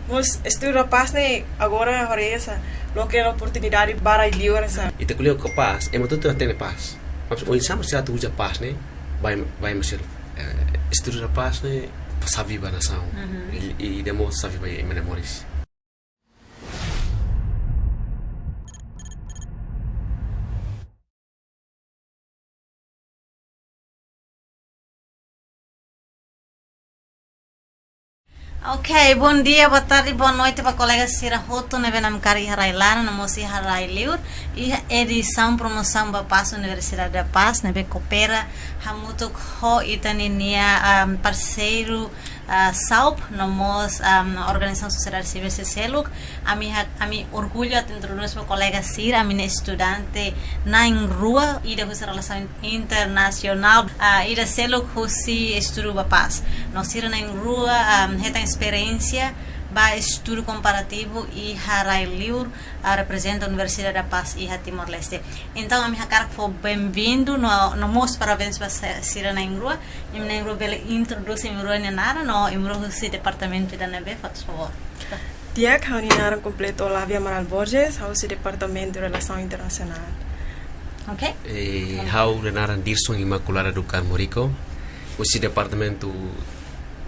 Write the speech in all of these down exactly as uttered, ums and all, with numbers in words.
Mós estudu da pás ne'e agora haree sá, loke oportunidade ba rai-li'ur sá. Ita ko'alia ho pás, ema hotu hatene pás. Mas oinsá mak sira atu uza pás ne'e, ba, ba ema seluk. Eh, estudu da pás ne'e xave ba nasaun. Mhm. I, i, i ida mós xave ba ema nia moris. Ok, bondia, botarde, bonoite ba kolega sira hotu ne'ebé namkari iha rai-laran no mós iha rai-li'ur. Iha edisaun promosaun ba pás Universidade da Paz ne'ebé koopera hamutuk ho ita-nia, am, parseiru, ah, SAUP, no mós, am, organizasaun sosiedade sivíl sira seluk. Ami ha-, ami orgullu atu introdús ba kolega sira, ami-nia estudante na'in-rua, ida husi relasaun internasionál, ah, ida seluk husi estudu ba pás. No sira na'in-rua, am, hetan esperiénsia ba estudu komparativu iha rai-li'ur, ah, reprezenta Universidade da Paz iha Timor-Leste. Entaun, ami hakarak fó benvindu no, no mós parabéns ba se-, sira na'in-rua. Imi na'in-rua bele introdús imi na'in-rua nia naran no imi na'in-rua husi departamentu ida ne'ebé, faz favór. Di'ak, ha'u-nia naran kompletu Olávia Amaral Borges, ha'u husi Departamentu Relasaun Internasionál. Ok. Eh, ha'u-nia naran Dirson Imaculada do Carmo Rico, husi Departamentu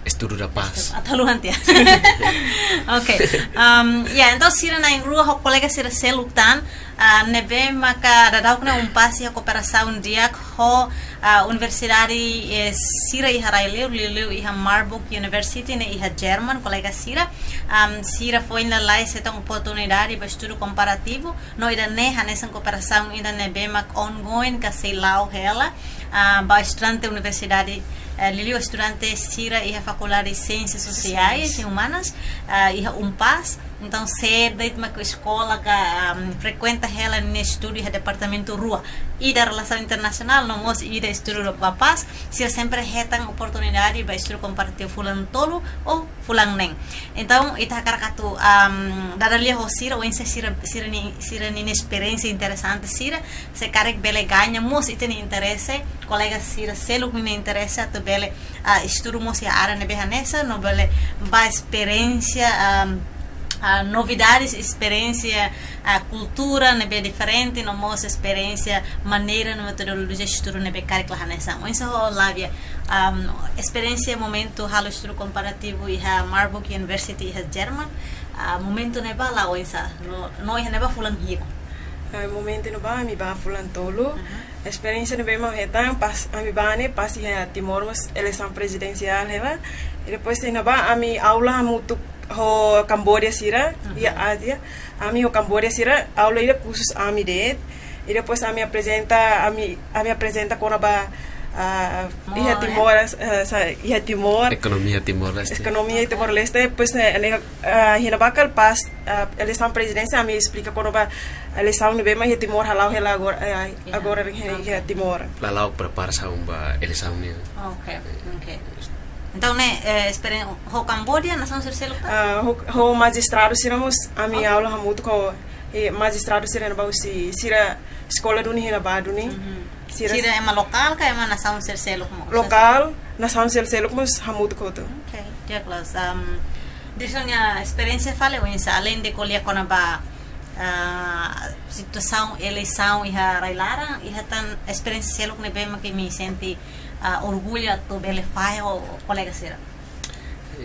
Estudu da Pás. Atu haluha tiha. Ok. Um, ya, entaun sira na'in-rua ho kolega sira seluk tan, ah, ne'ebé maka daudaun ne'e UNPAZ iha kooperasaun di'ak ho, ah, universidade, eh, sira iha rai-li'ur, liuliu iha Marburg University ne'e iha Jerman, kolega sira. Am, sira foin lalais hetan oportunidade ba estudu komparativu, no ida-ne'e hanesan kooperasaun ida ne'ebé mak ongoing ka sei la'o hela, ah, ba estudante universidade, eh, liuliu estudante sira iha Fakuldade Siénsias Sosiais e Umanas, ah, iha UNPAZ. Entaun, sé de'it mak eskola ka, am, frekuenta hela nia estudu iha departamentu rua. Ida relasaun internasionál, no mós ida estudu ba pás, sira sempre hetan oportunidade ba estudu komparativu fulan tolu ou fulan neen. Entaun, ita hakarak atu, am, dada lia ho sira, oinsá sira, sira-nia, sira-nia esperiénsia interesante sira, se karik bele gaña mós ita-nia interese, kolega sira seluk nia interese atu bele, ah, estudu mós iha área ne'ebé hanesan, no bele ba esperiénsia, am, ah, novidades, esperiénsia, ah, kultura ne'ebé diferente, no mós esperiénsia maneira no metodolojia estudu ne'ebé karik la hanesan. Oinsá ho Olávia, am, esperiénsia momentu halo estudu komparativu iha Marburg University iha Jerman, ah, momentu ne'ebá la oinsá, no, no iha ne'ebá fulan hira? Ah, momentu ne'ebá ami ba fulan tolu. Aha. Esperiénsia ne'ebé mak hetan pas ami ba ne'e pas iha Timor mós eleisaun prezidensiál hela. I depois iha ne'ebá ami aula hamutuk ho Cambodia sira, Aha. iha Ázia. Ami ho Cambodia sira aula ida khusus ami de'it. I depois ami aprezenta, ami, ami aprezenta kona-ba, ah, iha Timor, ah, sa-, iha Timor. Ekonomia Timor-Leste. Ekonomia Timor-Leste, depois ne'e, ne'e, ah, iha ne'ebá kala pas, ah, eleisaun prezidensiál ami esplika kona-ba eleisaun ne'ebé mak iha Timor hala'o hela agora, ah, Iha. agora iha, iha Timor. Lala'ok preparasaun ba eleisaun ne'e. Ok, ok. Entaun, ne'e, eh, esperen ho Cambodia, nasaun sira seluk ka? Ah, ho, ho magistradu sira mós, ami Oh. aula hamutuk ho, eh, magistradu sira ne'ebá husi, sira eskola duni iha ne'ebá duni. Mhm. Sira Sira ema lokál ka ema nasaun sira seluk mós? Lokál, nasaun sira seluk mós hamutuk hotu. Ok, di'ak loos. Am, Dirson nia esperiénsia fali oinsá, aleinde ko'alia kona-ba, ah, situasaun eleisaun iha rai-laran, iha tan esperiénsia seluk ne'ebé mak imi sente, ah, orgullu atu bele fahe ho kolega sira?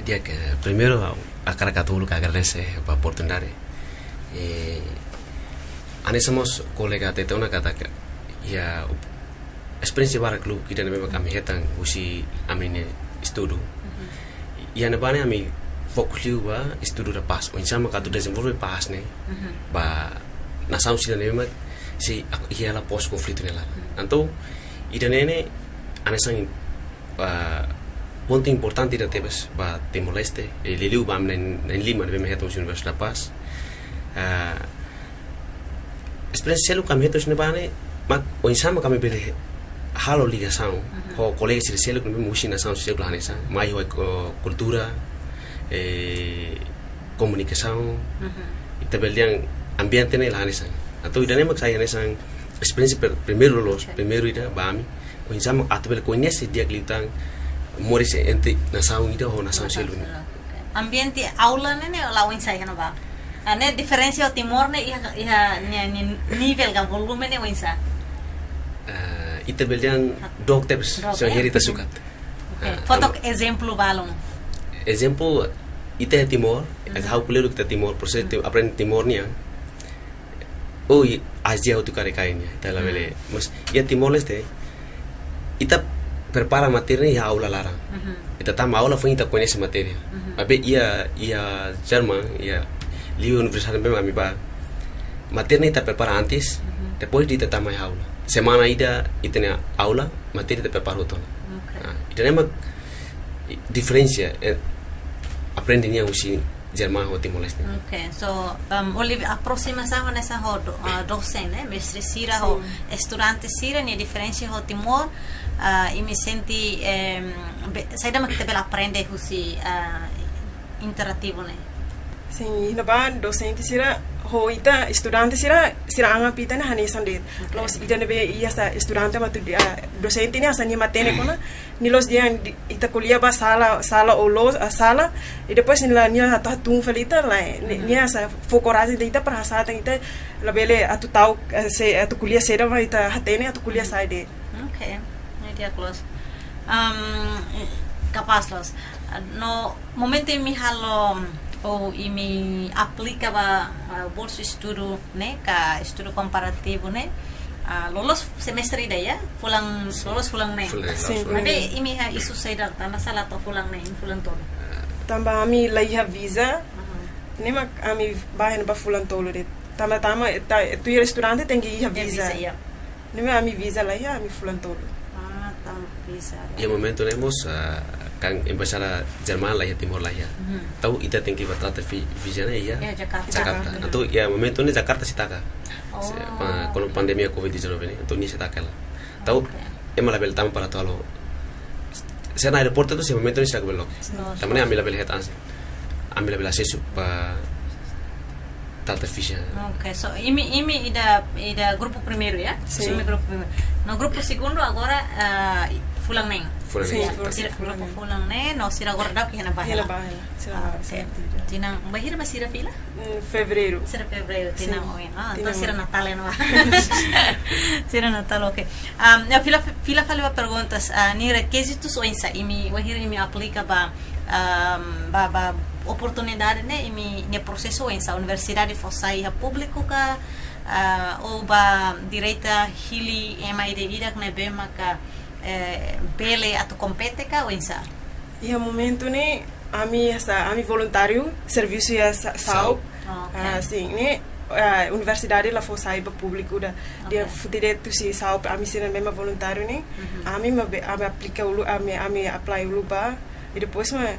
Di'ak, primeiru, ha'u hakarak atu uluk agradese ba oportunidade. Eh, hanesan mós kolega hatete ona katak, iha esperiénsia barak lubuk ida ne'ebé mak ami hetan husi ami-nia estudu. Mhm. Iha ne'ebá ne'e ami fokus liu ba estudu da pás. Oinsá mak atu dezenvolve pás ne'e Mhm. ba nasaun sira ne'ebé mak sei ak-, iha hela pós-konflitu ne'e laran. Mhm. Entaun, ida-ne'e ne'e hanesan, ah, pontu importante ida tebes ba Timor-Leste, eh, liuliu ba ami na'in, na'in-lima ne'ebé mak hetan husi Universidade da Paz. Ah, esperiénsia seluk ami hetan husi ne'ebá ne'e, mak oinsá mak ami bele halo ligasaun Mhm. ho kolega sira seluk ne'ebé mak husi nasaun sira seluk la hanesan. Mai ho, eh, kultura, eh, komunikasaun, Mhm. ita bele dehan ambiente ne'e la hanesan. Entaun ida-ne'e mak sai hanesan esperiénsia per-, primeiru loos, Ok. primeiru ida ba ami. Oinsá mak atu bele koñese di'ak liután moris entre nasaun ida ho nasaun Nasaun seluk. seluk, ok. Ambiente aula ne'e, ne'e la'ós oinsá iha ne'ebá? Ah, ne'e diferensa ho Timor ne'e iha, iha nia, nia nivel ka volume ne'e oinsá? Ah, ita bele dehan dook tebes, dook, so eh? Heri ita sukat. Oke. Ah, fó took am- ezemplu balun. Ezemplu, ita iha Timor, Mhm. ha'u ko'alia ita Timor, prosesu Mhm. aprende Timor nian. Oh, i-, Ázia hotu karik kain ya, ita labele. Mhm. Mas, iha Timor-Leste, ita prepara matéria iha aula laran. Mhm. Ita tama aula foin ita koñese matéria. Mhm. Maibé iha, iha Jerman, iha liu universidade ne'ebé ami bá. Matéria ita prepara antes, Mhm. depois de ita tama iha aula. Semana ida ita-nia aula, matéria ita prepara hotu ona. Oke. Ah, ida-ne'e mak diferensa, eh, aprende nian husi Jerman ho Timor-Leste. Oke, so, um, Olive, aproximasaun hanesan ho do-, ah, dosente, ne'e? Mestre sira ho Sin. estudante sira, nia diferensa ho Timor, ah, imi sente, em, be-, saida mak ita bele aprende husi, ah, interativu ne'e? Sin, iha ne'ebá dosente sira, ho ita estudante sira, sira anggap ita ne'e hanesan de'it. Oke. Loos ita ne'ebé iha sa estudante mak atu, ah, dosente ne'e hanesan nia matenek ona, nia la'ós dehan ita ko'alia ba sala, sala ou loos, ah, sala, i depois nia la, nia la hatún fali ita lae, ni-, Mhm. nia hanesan fó korajen ita, ita para hasa'e tan ita labele atu tau, eh, se atu ko'alia saida mak ita hatene atu ko'alia Mhm. saida. Oke, ne'e di'ak loos. Am, eh, kapás loos. Ah, no momentu imi halo, ou imi aplika ba, ah, bolsa estudu ne'e, ka estudu komparativu ne'e, ah, loloos semestre ida ya, fulan, Sin. loloos fulan ne'e. Fulan ne'e, Sin. fulan ne'e. Maibé imi iha isu saida, tanba sá la to'o fulan ne'e, fulan tolu? Tanba ami la iha visa, Aha. ne'e mak ami bá iha ne'ebá fulan tolu de'it. Tanba, tanba, ta-, tuir estudante tenke iha Iha visa. visa, ya. Ne'e mak ami visa la iha, ami fulan tolu. Ah, tanba visa, ya. Iha momentu ne'e mós, ah, kan embaixada Jerman la iha Timor la iha. Mhm. Entaun ita tenke bá trata vi-, visa ne'e iha Iha Jakarta. Jakarta. Jakarta. Entaun iha momentu ne'e Jakarta sei taka. Oh. Se, pa-, kuandu pandemia covid dezanove ne'e, entaun nia sei taka hela. Entaun Oke. ema labele tama para atu halo. Se iha aeroportu atu, se momentu ne'e seidauk bele loke. Sin. Tanba ne'e ami labele hetan, ami labele asesu ba trata visa. Oke, so imi, imi ida, ida grupu primeiru ya? Sin. Imi grupu primeiru. No grupu segundu agora, ah, fulan neen. Fulan Sin, neen. fulan, Sira fulan grupu neen. fulan neen, no sira agora daudauk iha ne'ebá hela? Iha ne'ebá hela. Sira Ah, ne'ebá, oke. sira tidak. Tinan bainhira mak sira fila? Mm, fevereiru. Sira fevereiru, Sin. tinan oin. Ah, Tinan entaun sira oin. Natál ne'ebá. Sira Natál, oke. Am, ya, fila, fila fali ba perguntas, ah, nia rekizitus oinsá, imi, bainhira imi aplika ba, am, ba, ba oportunidade ne'e, imi-nia prosesu oinsá, universidade fó sai iha públiku ka, ah, ou ba direta hili ema ida-idak ne'ebé maka, eh, bele atu kompete ka oinsá? Iha momentu ne'e, ami hanesan, ami voluntáriu, servisu iha sa-, SAUP. SAUP. Ah, oke. Ah, sin, ne'e, ah, universidade la fó sai ba públiku ida. Oke. Dehan foti de'it husi SAUP, ami sira ne'ebé mak voluntáriu ne'e, Mhm. ami mak be-, ami aplika uluk, ami, ami apply uluk ba, i depois mak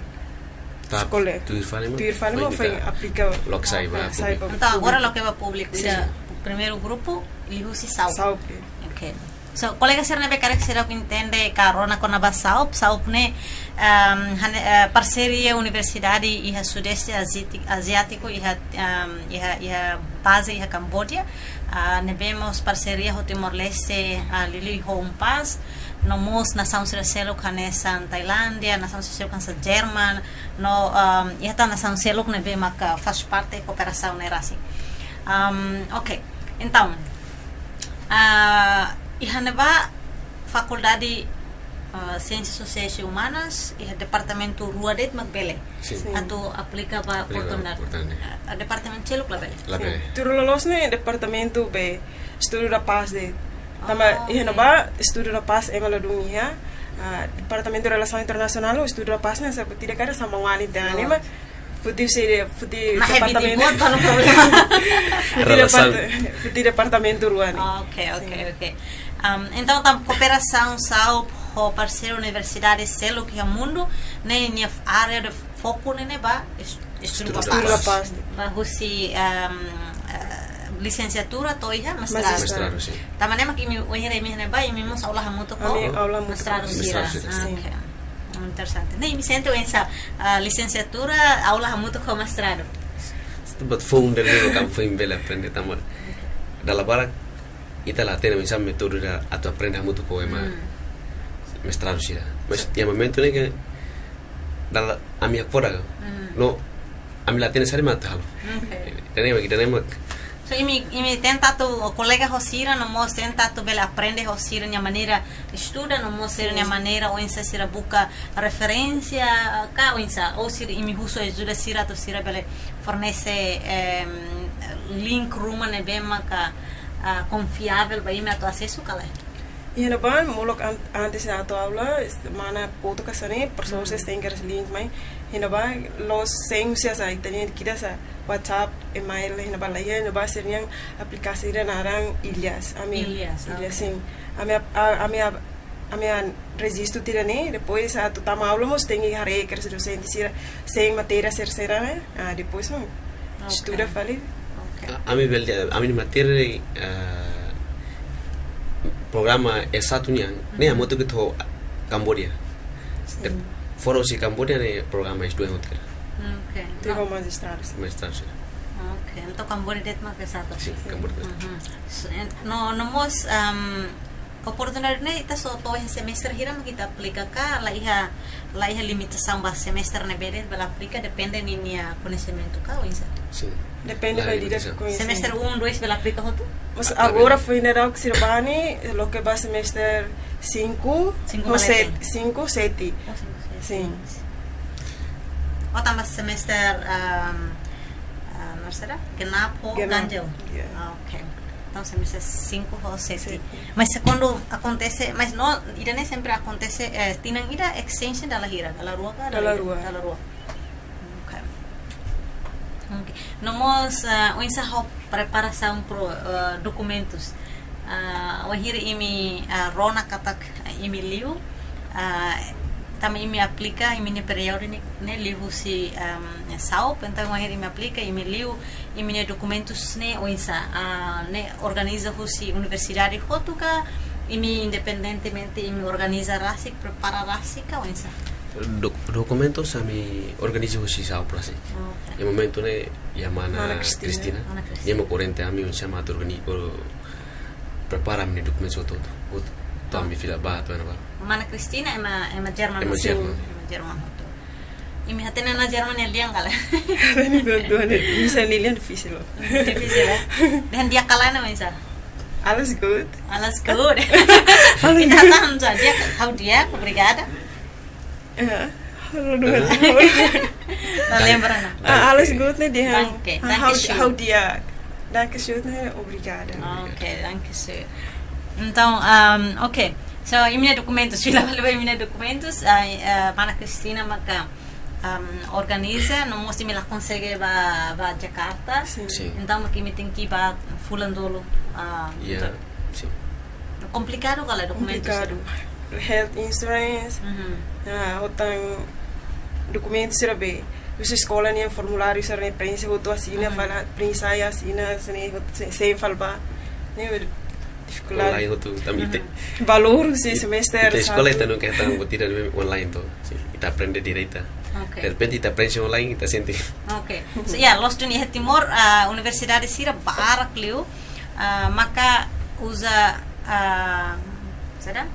Tap, eskola. tuir fali mak, Tuir fali foin mak foin ita aplika. loke sai ba Oke, sai públiku. ba Entaun, agora públiku. loke ba públiku, Sin. ida primeiru grupu, liuhusi SAUP. SAUP, ya. Oke. So, kolega sira ne'ebé karik seidauk entende ka rona kona-ba SAUP, SAUP ne'e, ehm, hane-, eh, parseria universidade iha Sudeste Aziati-, Aziátiku, iha, ehm, iha, iha baze iha Kamboja, ah, ne'ebé mós parseria ho Timor-Leste, ah, liuliu ho UNPAZ, no mós nasaun sira seluk hanesan Tailándia, nasaun sira seluk hanesan Jerman, no, ehm, iha tan nasaun seluk ne'ebé maka faz parte kooperasaun ne'e rasik. Ehm, oke, entaun, ah, iha ne'ebá Fakuldade, ah, Siénsias Sosiais i Umanas, iha departamentu rua de'it mak bele Sin. Sin. atu aplika ba Aplika oportunidade. oportunidade. Ah, departamentu seluk labele? Labele. Sin. Tuir loloos ne'e departamentu be Estudu da Paz de'it. Tanba Ah, iha oke. ne'ebá Estudu da Paz ema ladún iha, ah, Departamentu Relasaun Internasionál ho Estudu da Paz ne'e, se tidak ada sama wali dan Loos. ne'e mak foti husi, foti Nah, heavy departamentu. dibuat, kalau problema. Foti Relasaun. depart-, foti departamentu rua ne'e. Oke, oke, Sin. oke. Am, entaun, tan kooperasaun SAUP ho parseiru universidade seluk iha mundu, ne'e nia área de foku ne'e, ne'e ba es-, estudu Estudu ba da Estudu da Paz. Paz. Ba husi, am, eh, lisensiatura to'o iha mestradu. Mestradu. Mestradu, sin. Tanba ne'e mak imi, wainhira imi iha ne'ebá, imi mós aula hamutuk ho Ami aula hamutuk mestradu ho sira. Mestradu sira. Ah, Sin. oke. Interesante. Ne'e, imi sente oinsá, ah, lisensiatura, aula hamutuk ho mestradu? Buat foun ida ne'ebé mak ami foin bele aprende tanba dala barak ita la hatene oinsá métodu ida atu aprende hamutuk ho ema Hmm. mestradu sira. Mas iha momentu ne'e ke dala ami hakfodak. Hmm. No, ami la hatene saida mak atu halo. Oke. Ida-ne'e mak, ida-ne'e mak. So, imi, imi tenta atu kolega ho sira, no mós tenta atu bele aprende ho sira-nia maneira estuda, no mós sira-nia maneira oinsá sira buka referénsia, ka oinsá, ou sira imi husu ajuda sira atu sira bele fornese, em, link ruma ne'ebé maka, ah, konfiavel ba imi atu asesu ka lae? Iha ne'ebá, molok an-, antes atu aula, est-, mana kotuk hanesan ne'e, profesór, hmm, sira tenke link mai. Iha ne'ebá, la'ós sei husi hanesan, ita-nia kida hanesan WhatsApp, email, iha ne'ebá laiha, iha ne'ebá sira-nia aplikasi ida naran Ilias. Ami, Ilias, Ilias, oke. Sin. Ami ap-, a-, ami ap-, ami rejistu tiha ona, depois atu tama aula mós tenke haree kedas dosente sira, sei matéria sira-sira, ne'e? Ah, depois, hmm, oke, estuda fali. Oke. A-, ami bele, ami-nia matéria, ah, programa S satu nian, ne'e, mhm, hamutuk ho Cambodia. Sin. De-, fora husi Cambodia ne'e programa S dua yang hotel. Oke. Tiha ho mestradu. Mestradu, sin. Oke, entaun Cambodia de'it mak S satu. Sin, sin. Cambodia. Mhm. So, en-, no, no mós, em, oportunidade ne'e ita só to'o iha semestre hira mak ita aplika ka, laiha, laiha limitasaun ba semestre ne'ebé de'it bele aplika, depende ninia koñesimentu ka, oinsá? Sin. Depende ba ida-idak limitasaun. Koñesimentu. Semestre um, dois bele aplika hotu? Mas ah, agora foin daudauk sira bá ne'e, loke ba semestre cinco, cinco ho ba leten. Set-, cinco, sete. Oh, cinco, sete. Sin. Oh, tanba semestre, um, ah, no será? Genap ho, genap, ganjil. Ya. Ah, oke. Entaun, semestre cinco ho sete. Sete. Mas se kuandu akontese, mas no, ida-ne'e sempre akontese, eh, tinan ida extension dala hira, dala rua ka, dala ida? Dala rua. Dala rua. Oke. Oke. No mós, ah, oinsá ho preparasaun pro, ah, dokumentus. Ah, wainhira imi, ah, rona katak, ah, imi liu, ah, tanba imi aplika, imi-nia períodu ne'e, ne'e liu husi, ehm, SAUP, entaun wainhira imi aplika, imi liu, imi-nia dokumentus ne'e oinsá, ah, ne'e organiza husi universidade hotu ka, imi independentemente imi organiza rasik, prepara rasik ka oinsá? Dok-, dokumentus ami organiza husi SAUP rasik. Oke. Iha momentu ne'e iha mana, mana Cristina. Cristina. Mana Cristina. Nia mak orienta ami oinsá mak atu organi-, o, prepara ami-nia dokumentus hotu-hotu. Hotu. To'o ami fila ba, to'o iha ne'ebá. Mana Cristina ema, ema Jerman. Ema Jerman. Ema Jerman hotu. Imi hatene ona Jerman nia lian ka lae? Hatene dua-dua ne'e. Bisa nia lian difisil. Difisil, ya? Dehan di'ak ka lae ne'e oinsá? Alles gut. Alles gut. Alles gut. Ita hatán saida, ha'u di'ak, obrigada. Ya, halo dua. La lembra ona. Ah, alles gut ne'e dehan. Danke, ah, danke schön. Ha'u di'ak. Danke schön ne'e obrigada. Oke, danke schön. Entaun, um, oke. So, imi-nia dokumentus, fila fali ba imi-nia dokumentus, ah, eh, mana Cristina maka, um, organiza, no mós imi la konsege ba, ba Jakarta. Sin. Sin. Entaun, mak imi tenke bá fulan tolu, ah, ya, entaun. Sin. Komplikadu ka lae dokumentus? Komplikadu. Health insurance, mhm, ah, ho tan dokumentu sira be. Husi eskola nian formuláriu sira-ne'e preenxe hotu, asina, mhm, fala preenxe, asina, sira-ne'e hotu, se, se fala ba. Ne'e be difikuldade. Online hotu, tanba ita. Mhm. Valór husi semestre ita eskola satu. Ita nunka hetan buat ida-ne'e online to. Sin, ita aprende direta. Oke. Derrepente ita preenxe online, ita sente. Oke. So, ya, loos duni iha Timor, ah, universidade sira barak liu, ah, maka uza, ah, saida?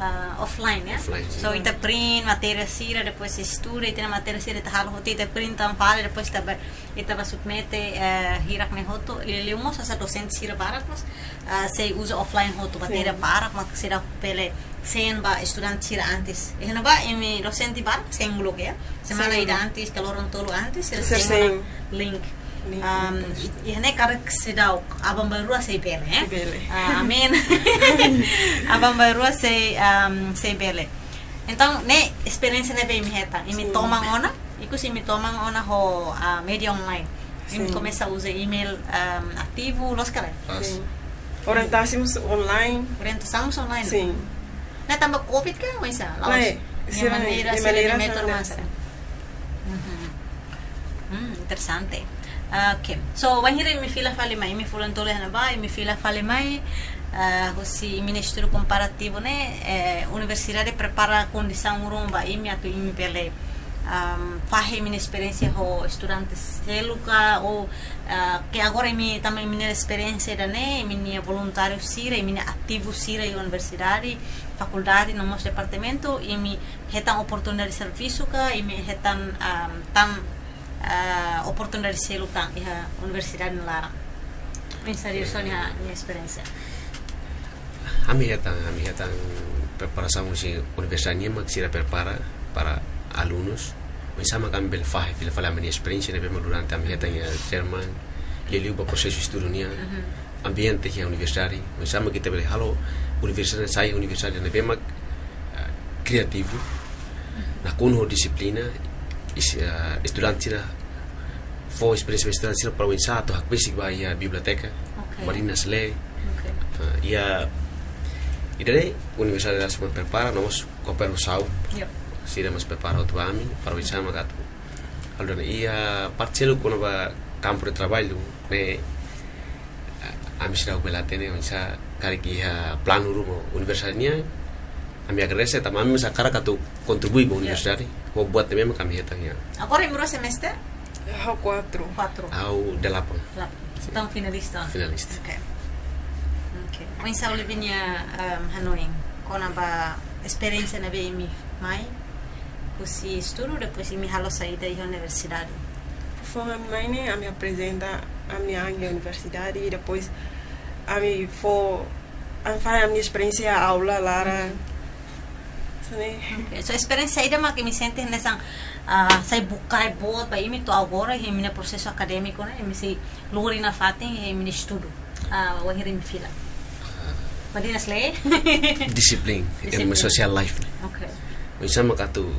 Ah, offline, ya? Offline, so, sin. Ita print matéria sira, depois estuda, ita-nia matéria sira, ita halo hotu, ita print tan fali, depois ita ba, ita ba submete, eh, hirak ne'e hotu, liuliu mós hanesan dosente sira barak mós, ah, sei uza offline hotu, matéria, sin, barak, mak sira bele send ba estudante sira antes. Iha ne'ebá, imi dosente barak send loke, ya? Semana, sin, ida antes, ka loron tolu antes, sira, sira send, send ona link. Link, um, link. I-, iha ne'e karik seidauk, aban-bainrua sei bele, eh? Bele. Ah, amen. Aban-bainrua sei, um, sei bele. Entaun, ne'e esperiénsia ne'ebé imi hetan, imi, sin, toman ona, ikus imi toman ona ho, ah, média online. Imi, sin, komesa uza email, um, ativu, loos ka lae? Loos. Sin. Orientasaun mós online. Orientasaun mós online? Sin. Ne'e tanba covid ka, oinsá? La'ós. Lae, nia sira, maneira, nia sira, maneira, nia métodu sira, masa. Mhm. Hmm, interesante. Ah, oke. So, wainhira imi fila fali mai, imi fulan tolu iha ne'ebá, imi fila fali mai, ah, husi imi-nia estudu komparativu ne'e, eh, universidade prepara kondisaun ruma ba imi atu imi bele, am, fahe imi-nia esperiénsia ho estudante seluk ka, ou, ah, ke agora imi tama imi-nia esperiénsia ida-ne'e, imi-nia voluntáriu sira, imi-nia ativu sira iha universidade, fakuldade, no mós departamentu, imi hetan oportunidade servisu ka, imi hetan, am, tan, ah, oportunidade seluk tan iha universidade nia laran. Oinsá Dirson nia, nia esperiénsia? Ami hetan, ami hetan preparasaun husi universidade nian mak sira prepara para alunus. Oinsá mak ami bele fahe fila fali ami-nia esperiénsia ne'ebé mak durante ami hetan iha Jerman, liuliu ba prosesu estudu nian, Mhm. ambiente iha universidade. Oinsá mak ita bele halo universidade sai universidade ne'ebé mak, ah, kriativu, nakonu ho dixiplina, is-, ah, estudante sira fó esperiénsia ba estudante sira para oinsá atu hakbesik ba iha biblioteka, Ok. Marinas le. Ok. Ah, iha, ida-ne'e universidade rasik mak prepara, no mós koopera ho SAUP. Yep. Sira mós prepara hotu ba ami, para oinsá mak atu. Alura iha parte seluk kona-ba kampu de traballu, ne'e, ah, ami seidauk bele hatene, oinsá karik iha planu ruma universidade nian, ami agradese, tanba ami mós hakarak atu kontribui ba Yep. universidade, ho buat ne'ebé mak ami hetan iha. Agora imi rua semester? Ha'u kuatru. Kuatru. Ha'u delapan. Delapan. Sin. Entaun finalista. Finalista. Ok. Ok. Oinsá Olivia nia, em, hanoin kona-ba esperiénsia ne'ebé imi mai husi estudu, depois imi halo saida iha universidade? Foin ami mai ne'e, ami aprezenta ami-nia an iha universidade, i depois ami fó, ami fahe ami-nia esperiénsia aula laran. Mhm. Hanesan ne'e. Ok. So, esperiénsia ida mak imi sente hanesan, ah, sai bukae boot ba imi to'o agora, iha imi-nia prosesu akadémiku ne'e, imi sei lori nafatin iha imi-nia estudu, ah, wainhira imi fila? Madinas le? Disiplin, Disiplin. Ema social life. Ok. Oinsá mak atu,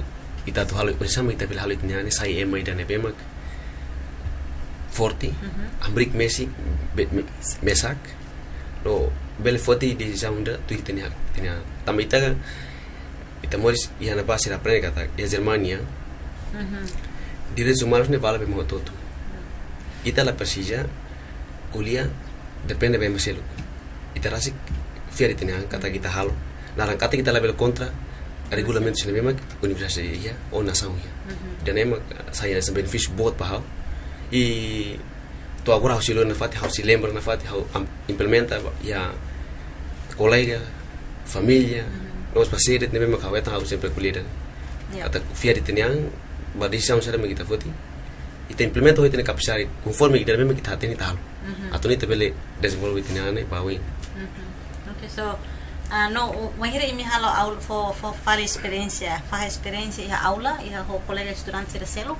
ita atu halo, oinsá mak ita bele halo ita-nia an ne'e sai ema ida ne'ebé mak forte, Mhm. hamriik mesak, be-, me-, mesak, no bele foti desizaun ida tuir ita-nia, ita-nia. Tanba ita, ita moris iha ne'ebá sira aprende katak iha Jermania, Mhm. direitus umanus ne'e vale ba ema hotu-hotu. Ita la presiza ko'alia depende ba ema seluk. Ita rasik fiar ita-nia an katak ita halo. Naran katak ita labele kontra regulamentu sira ne'ebé mak universidade iha, ou nasaun iha. Mhm. Ida-ne'e mak sai hanesan benefísiu boot ba ha'u. I to'o agora ha'u sei lori nafatin, ha'u sei lembra nafatin, ha'u am-, implementa ba iha kolega, família, Mhm. no mós ba sira ne'ebé mak ha'u hetan, ha'u sempre ko'alia ida-ne'e. Ya. Katak fiar ita-nia an, ba desizaun saida mak ita foti, ita implementa ho ita-nia kapasidade, konforme ida ne'ebé mak ita hatene ita halo. Mhm. Atu nune'e ita bele dezenvolve ita-nia an ne'e ba oin. Mhm. Ok, so, ah, no, o, wainhira imi halo aula, fó, fó fali esperiénsia, fahe esperiénsia iha aula, iha ho kolega estudante sira seluk,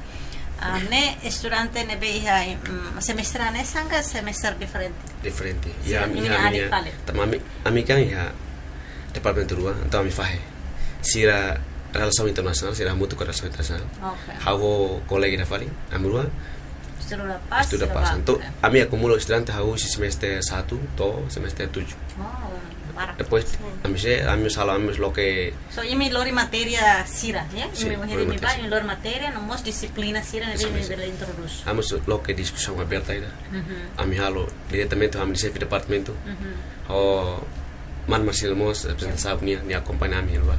ah, ne'e estudante ne'ebé iha, mm, semestre hanesan ka semestre diferente? Diferente. Sin, Iha, ami, imi iha, ami alin iha, fali. Tanba ami, ami kan iha departamentu rua, entaun ami fahe sira relasaun internasionál, sira hamutuk ho relasaun internasionál. Ok. Ha'u ho kolega ida fali, ami rua Estuda pás, estuda estuda pás. Ba. Entaun, Ok. ami akumula estudante hahú husi semestre satu to'o semestre tujuh. Oh, barak. Depois, Sin. ami sei, ami sala, ami loke So, imi lori matéria sira, ya? Sin, Imi, lori imi matéria ba, sira. imi lori matéria, no mós dixiplina sira, ne'ebé Sin, imi sin. bele introdús. Ami sei loke diskusaun aberta ida. Mhm. Ami halo diretamente ho ami-nia xefe departamentu. Mhm. Ho mana Marcelo mós, reprezentante SAUP nian, nia akompaña ami iha ne'ebá.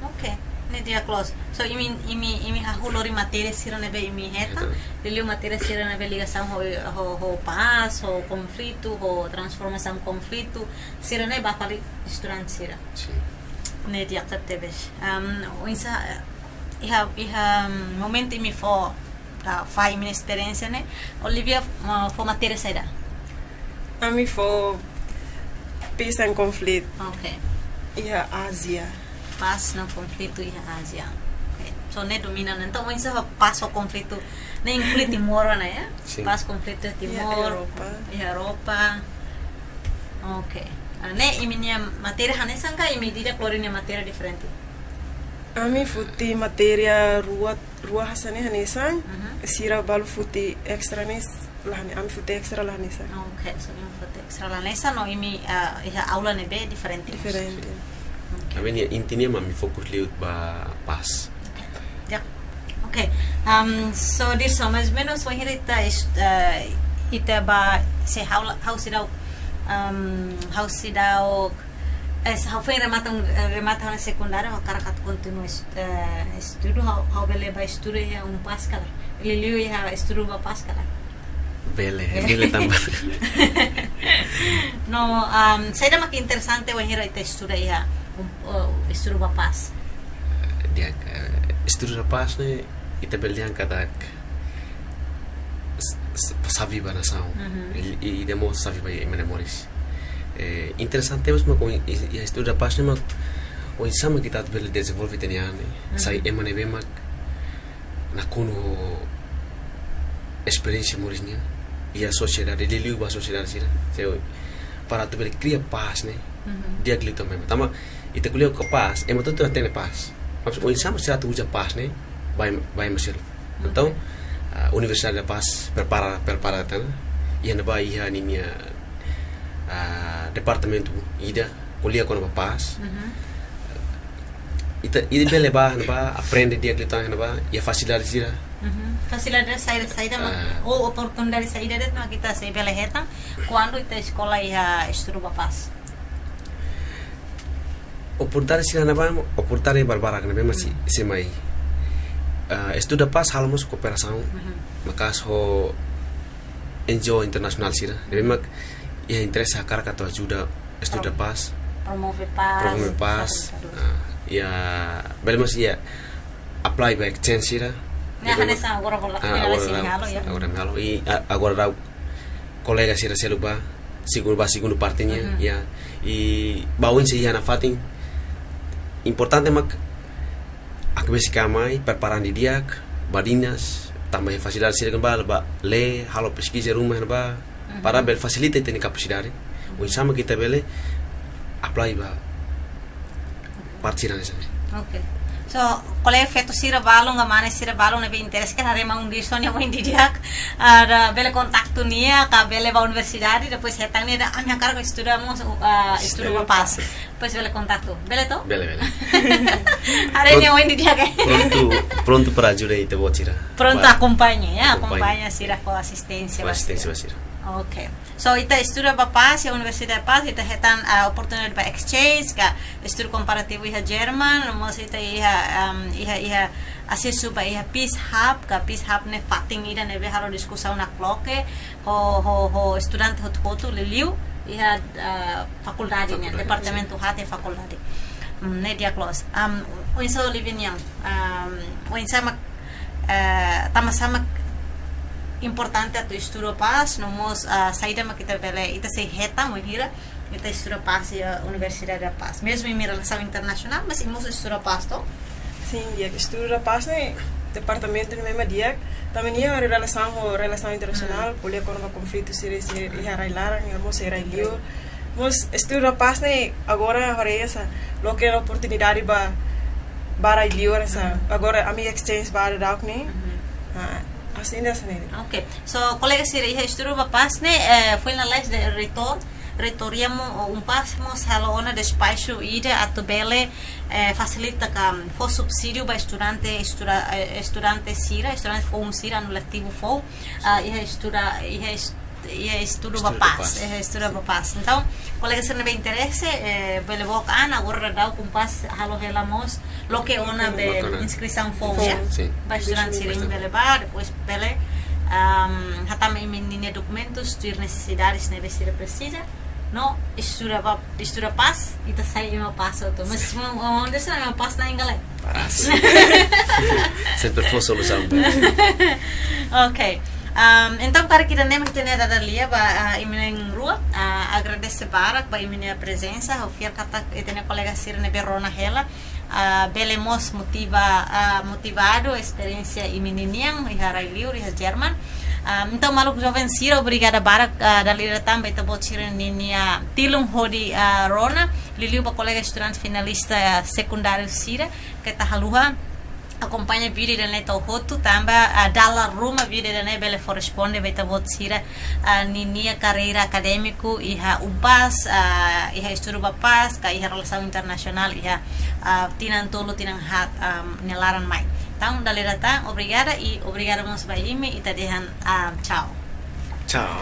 Ok, ne'e di'ak loos. So, imi, imi, imi hahú lori matéria sira ne'ebé imi hetan, Hetan. liuliu matéria sira ne'ebé ligasaun ho, ho, ho pás, ho konflitu, ho transformasaun konflitu, sira-ne'e ba fali estudante sira. Sin. Ne'e di'ak tebes. Am, oinsá, iha, iha, am, momentu imi fó, ah, fahe imi-nia esperiénsia ne'e, Olivia, ah, fó matéria saida? Ami fó peace and conflict. Ok. Iha Ázia. Pás no konflitu iha Ázia. Ok. So, ne'e domina, ne'e. Entaun, oinsá pás ho konflitu ne'e inklui Timor, ne'e, ya? Sin. Pás, konflitu Iha Timor, Europa. iha Europa. Ok. Ah, ne'e imi-nia matéria hanesan ka imi ida-idak lori nia matéria diferente? Ami foti matéria rua, rua hanesan ne'e hanesan, Mhm. sira balu foti extra ne'e la hane-, ami foti extra la hanesan. Ok, so imi foti extra la hanesan, no imi, ah, iha aula ne'ebé diferente. Diferente. Ok. Ami-nia inti nian mak ami fokus liu ba pás. Ok. Ya. Ok. Am, so, Dirson, mais ou menus, wainhira ita est-, eh, ita ba, se ha'u la-, ha'u seidauk, am, ha'u seidauk Eh, se ha'u foin remata, eh, remata ha'u-nia sekundáriu, ha'u hakarak atu kontinua es-, eh, estudu, ha'u, ha'u bele bá estuda iha UNPAZ ka lae? Liuliu iha estudu ba pás ka lae? Bele, bele tanba. No, um, saida mak interesante wainhira ita estuda iha, um, uh, estudu ba pás? Di'ak, eh, estudu ba pás ne'e, ita bele dehan katak s-, s-, xave ba nasaun. Mhm. I, i, i ida mós xave ba ema nia moris. Eh, interesante mós mak oin, i, i estudu ba pás ne'e mak oinsá mak ita bele dezenvolve ita-nia an ne'e. Mhm. Sai ema ne'ebé mak nakonu ho esperiénsia moris nian. Iha sosiedade, liuliu ba sosiedade sira. Se, para atu bele kria pás ne'e. Mhm. Di'ak liután ba ema. Tanba, ita ko'alia ho pás, ema hotu-hotu hatene pás. Maibé oinsá mak sira atu uza pás ne'e, ba ema, ba ema seluk. Entaun, ah, Universidade da Paz prepara, prepara tan, iha ne'ebá iha ninia, ah, departamentu ida, ko'alia kona-ba pás. Mhm. Ita, ita bele bá, ne'ebá, aprende di'ak liután ne'ebá, iha fasilidade sira. Mhm. Fasilidade saida, saida mak, ah, ou oportunidade saida de'it mak ita sei bele hetan, kuandu ita eskola iha estudu ba pás? Oportunidade sira ne'ebá, oportunidade barbarak ne'ebé mak sei, hmm, sei mai. Ah, estudu ba pás halo mós kooperasaun, mhm, maka'as ho N G O internasionál sira. Ne'ebé mak iha interese hakarak atu ajuda estudu ba pás. Prom-, promove pás, promove pás. Fasilitadór. Ah, iha, bele mós iha apply ba exchange sira. Ne'e, ne'ebé hanesan mak agora, agora, ah, agora finaliza daudaun, halo, ya. Agora daudaun halo. I a-, agora daudaun kolega sira seluk bá, segundu, bá segundu parte nian, mhm, ya. I ba oinsá iha nafatin. Importante mak hakbesik an mai, prepara an didi'ak, badinas, tanba iha fasilidade sira ne'ebá, bá lee, halo peskiza ruma ne'ebá, mhm, para bele fasilita ita-nia kapasidade. Oinsá mak ita bele apply ba parte sira hanesan ne'e. Oke. So, kolega feto sira balun, ka mane sira balun ne'ebé interese, ka haree maun Dirson nia oin didi'ak, ah, bele kontaktu nia, ka bele bá universidade, depois hetan nia dehan, ah, ha'u hakarak estuda mós, ah, estudu ba pás. Depois bele kontaktu. Bele to? Bele, bele. Haree nia oin didi'ak, eh? Prontu, prontu para ajuda ita-boot sira. Prontu ba-, akompaña, ya, akompaña. Akompaña sira ho asisténsia, ho asisténsia ba sira. Oke. So, ita estuda ba pás, iha Universidade da Paz, ita hetan, ah, oportunidade ba exchange, ka estudu komparativu iha Jerman, no mós ita iha, um, iha, iha asesu ba iha Peace Hub, ka Peace Hub ne'e fatin ida ne'ebé halo diskusaun nakloke, ho, ho, ho estudante hotu-hotu liuliu, iha, ah, fakuldade, fakuldade nian, departamentu, sin, haat iha fakuldade. Hmm, ne'e di'ak loos. Um, oinsá Olivia nian, um, oinsá mak, eh, tanbasá mak importante atu estuda pás, no mós, ah, saida mak ita bele, ita sei hetan, wainhira ita estuda pás iha Universidade da Paz. Mezmu imi relasaun internasionál, mas imi mós estuda pás, to? Sin, di'ak, estudu ba pás ne'e, departamentu ne'e memang di'ak. Tanba nia relasaun ho relasaun internasionál, hmm, ko'alia kona-ba konflitu sira, sira iha rai-laran, iha mós iha rai-liur. Mós estudu ba pás ne'e, agora haree hanesan, loke oportunidade ba, ba rai-liur hanesan. Hmm. Agora ami exchange ba daudauk ne'e. Hmm. Ah, hanesan ne'e, hanesan ne'e. Oke. So, kolega sira iha estudu ba pás ne'e, eh, foin lalais dehan reitór, reitoria mós, UNPAZ mós halo ona despaxu ida atu bele, eh, fasilita ka fó subsídiu ba estudante, estuda-, eh, estudante sira, estudante foun sira, anu letivu foun, ah, iha estuda, iha est-, iha estudu ba pás, estudu ba pás, iha estudu ba pás. Sin. Entaun, kolega sira ne'ebé interese, eh, bele book an, agora daudaun UNPAZ halo hela mós, loke ona, loke ona be inskrisaun foun, foun, ya? Sin. Ba estudante sira, sin, bele bá, depois bele, um, hatama imi-nia dokumentus, tuir nesesidades ne'ebé sira presiza. No, estuda ba, estuda pás, ita sai ema pás hotu. Mas, sin, maun, maun Dirson, ema pás na'in ka lae? Pás. Sempre fó solusaun. Ok. Um, entaun, karik ida-ne'e mak ita-nia dada lia ba, ah, imi na'in-rua, ah, agradese barak ba imi-nia prezensa, ha'u fiar katak ita-nia kolega sira ne'ebé rona hela, ah, bele mós motiva, ah, motivadu esperiénsia imi ninian iha rai-liur, iha Jerman. Ah, entaun, maluk joven sira, obrigada barak, ah, dala ida tan ba ita-boot sira ninia tilun hodi, ah, rona, liuliu ba kolega estudante finalista, ah, sekundáriu sira, keta haluha akompaña vídeo ida-ne'e to'o hotu tanba, ah, dala ruma vídeo ida-ne'e bele fó responde ba ita-boot sira, ah, ninia karreira akadémiku iha UNPAZ, ah, iha estudu ba pás, ka iha relasaun internasionál, iha, ah, tinan tolu, tinan haat, ah, nia laran mai. Entaun, dala ida tan, obrigada i obrigada mós ba imi, ita dehan, ah, tchau. Tchau.